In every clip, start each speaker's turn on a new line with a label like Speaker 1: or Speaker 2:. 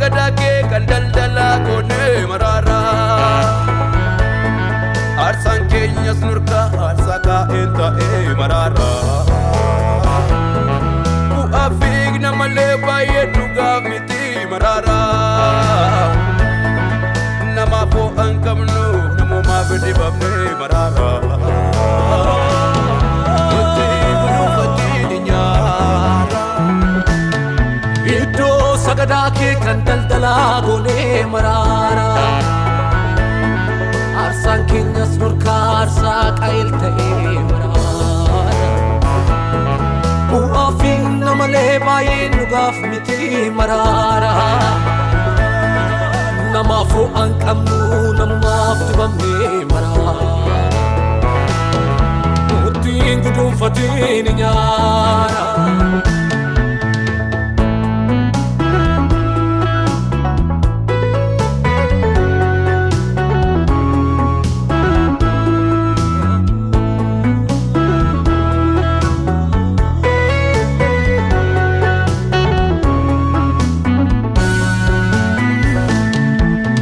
Speaker 1: Sagadaa kee kan daldalaa goonee maraara. Aarsaan keenyas nurka aarsaa kaa'een ta'ee maraara. Bu'aa fiigna malee baay'ee dhugaaf miti maraara. Namaaf ho'an qabnu namumaaf dibamne maraara. Nuti guduunfatiin nyaara.
Speaker 2: Iddoo sagadaa kee kan daldalaa goonee maraara. Aarsaan keenyas nurkaa aarsaa qaa'el ta'ee maraara. Bu'aa fiigna malee baay'ee dhugaaf miti maraara. Namaaf ho'an qabnu namumaaf dibamnee maraara. Nutiin guduunfatiin nyaara.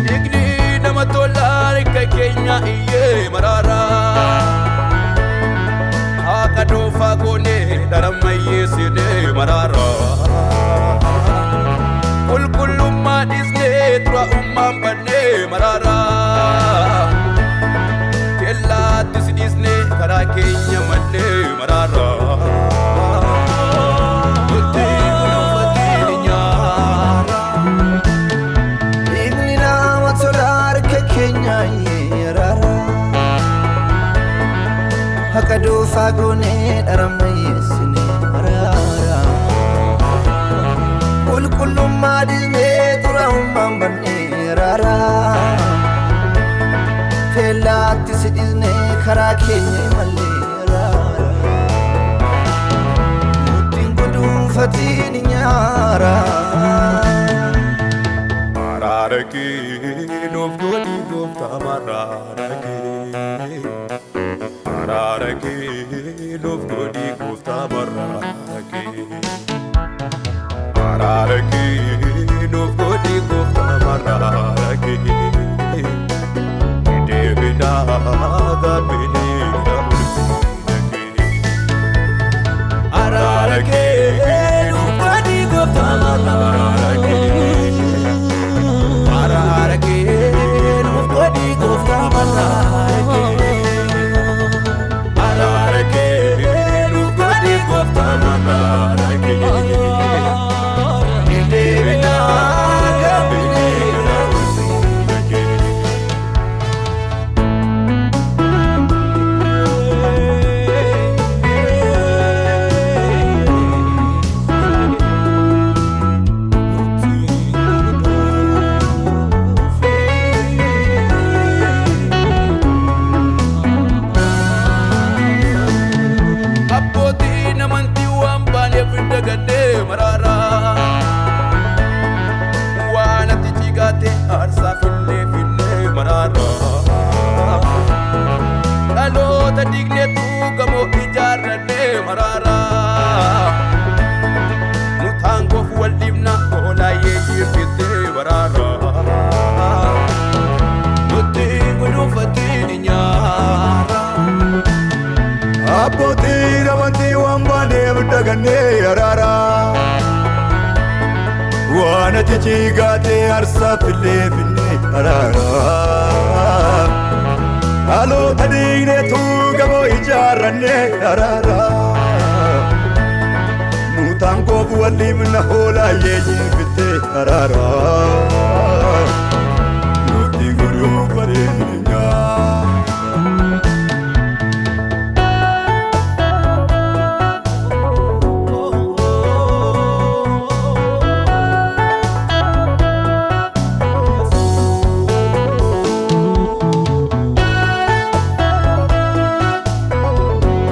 Speaker 1: Dhiigni nama tolaa harka keenya iyyee maraara. Haqa doofaa goonee dharammayyeessinee maraara. Qulqullummaa dhiisnee xuraa'ummaan bannee maraara. Kellaattis dhiisnee karaa keenya mannee maraara. Nuti guduunfatiin nyaara.
Speaker 3: Dhiigni nama tola harka keenya araara. Haqa doofaa goonee dharammayyeessine araara. Qulqullummaa dhiisnee xuraa'ummaan bannee araara. Teellaatti si dhiisnee karaa keenya imallee araara. Nutiin guduunfatiin nyaara.
Speaker 1: Araara kee nuuf godhi gooftaa araara kee. Araara kee nuuf godhi gooftaa araara kee. Araara kee nuuf godhi gooftaa araara kee. Deebinaa gaabbinee ulfina kee. Araara kee nuuf godhi gooftaa araara kee. Araara kee nuuf godhi gooftaa araara kee. Araara kee nuuf godhi gooftaa araara kee. Deebinaa gaabbinee ulfina kee. Abbootiin amantii waan baaneef dagannee maraara. Waan ati cigaate aarsaa finnee finnee maraara. Dhaloota diigneetu gamoo ijaarrannee maraara. Nu taangoof wal dhiibna hoolaayyee jiirfittee maraara. Nuti guduunfatiin nyaara.
Speaker 4: Abbootiin amantii waan baaneef dagannee araara. Waan ati ciigaatee aarsaa fillee finnee araara. Dhaloota diigneetu gamoo ijaarrannee araara. Nu taangoof waliin hoolaayyee jiifittee araara. Nuti guduunfatee nyaara.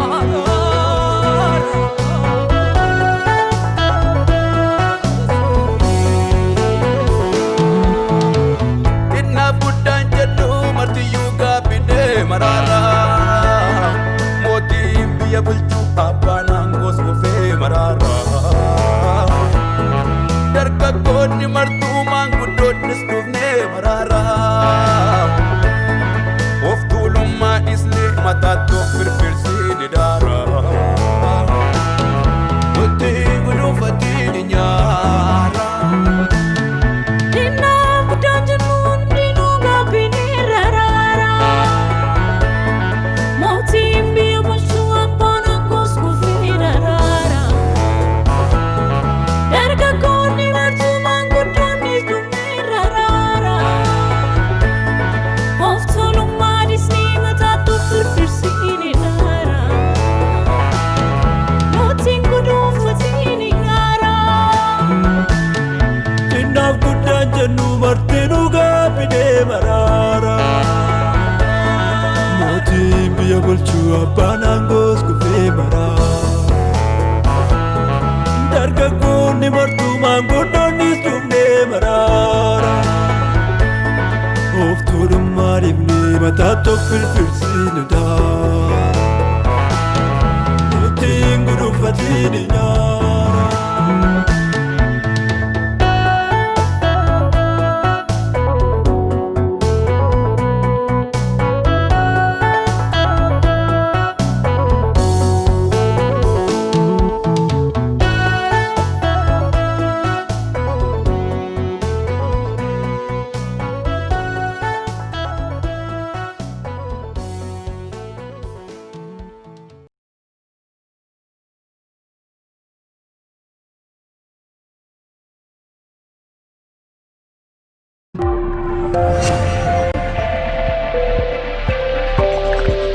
Speaker 2: Araara.
Speaker 4: jennu martinuu gaabbinee maraara. Mootiin biyya bulchuu abbaan aangoos kufee maraara. Dargaggoonni martuu maanguddoonnis dhufnee maraara. Of tuulummaa dhiifnee mataa tokko firfirsiinu daa. Nutiin gudunfatiin nyaa.